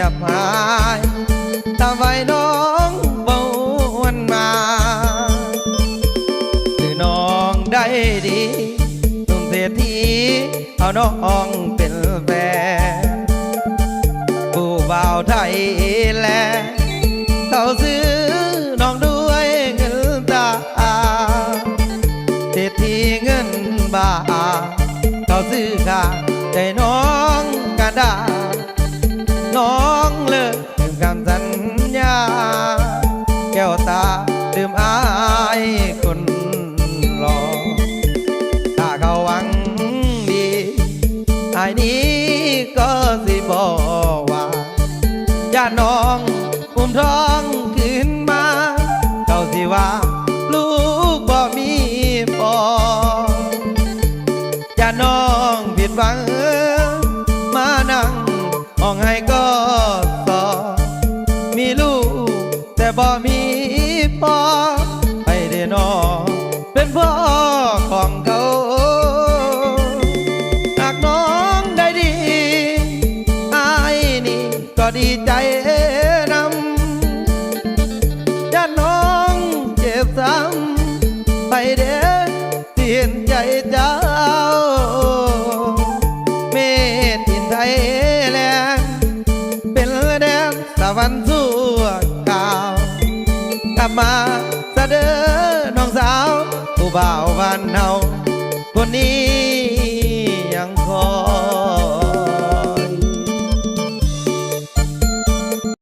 ກັບຫາຍ ຕາມໄວ້ນ້ອງບໍ່ຫວນມາ ຄືນ້ອງໄດ້ດີ ໜຸ່ມເສດຖີເອົານ້ອງເປັນແຟນ ຜູ້ບ່າວໄທແລ ເຂົາຊື້ນ້ອງດ້ວຍເງິນຕາ ເສດຖີເງິນບາດ ເຂົາຊື້ຂ້າໃຈນ້ອງກະດາ ນ້ອງເລີກລືມຄຳສັນຍາ ແກ້ວຕາລືມອາຍຄົນຫຼໍ່ ຖ້າເຂົາຫວັງດີ ອ້າຍນີ້ກໍຊິບອກວ່າ ຢ້ານນ້ອງ ອຸ້ມທ້ອງຄືນມາ ເຂົາຊິວ່າລູກບໍ່ມີພໍ່ ຢ້ານນ້ອງຜິດຫວັງ ມານັ່ງຮ້ອງໄຫ້ກໍຊອ ມີລູກແຕ່ບໍ່ມີພໍ່ ໃຜເດນ້ອງ ເປັນພໍ່ຂອງເຂົາ ຫາກນ້ອງໄດ້ດີ ອ້າຍນີ້ກໍດີໃຈນຳ ຢ້ານນ້ອງເຈັບຊ້ຳ ໃຜເດຊິເຫັນໃຈເຈົ້າ ເມດອິນໄທແລນ ເປັນແດນສະຫວັນຊົ່ວຄາວ ກັບມາຊະເດີນ້ອງສາວ ຜູ້ບ່າວບ້ານເຮົາຄົນນີ້ຍັງຂໍ.